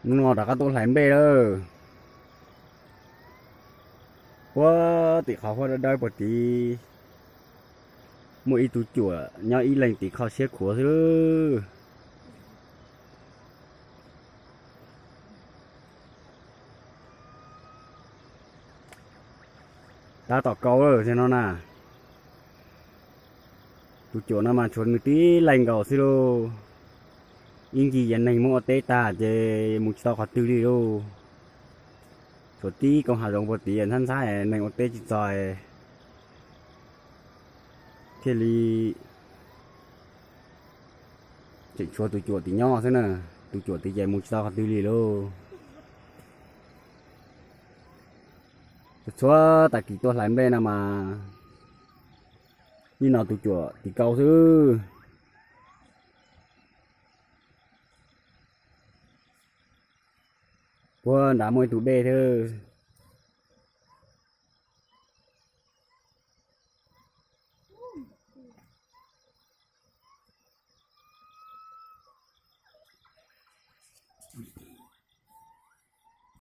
Hnub no rov qab tuaj hlais nplej lawm. Puag tim qhov huab dawb dawb puag tid, muaj ib tug cuam nyob ib leeg tim kho siab khuav xwb. Tab tom kau lawm thiab no na. Tus cuam no mas tshuav nws tib leeg nkaus xwb lauj. Ib ncig yog neeg muab ua teb tag ces mus tsis tau qhov twg li lauj. Tshuav tib koog hav zoov puag tid ntxhab ntxhab neeg ua teb tsis txog, thiaj li tseem tshuav tus cuam tim nyob xwb na. Tus cuam tim ces mus tsis tau qhov twg li lauj. Txhua tag kis tuaj hlais nplej no mas nim no tus cuam tim kau xwb. Puag nrad muaj ib tug dej thiab.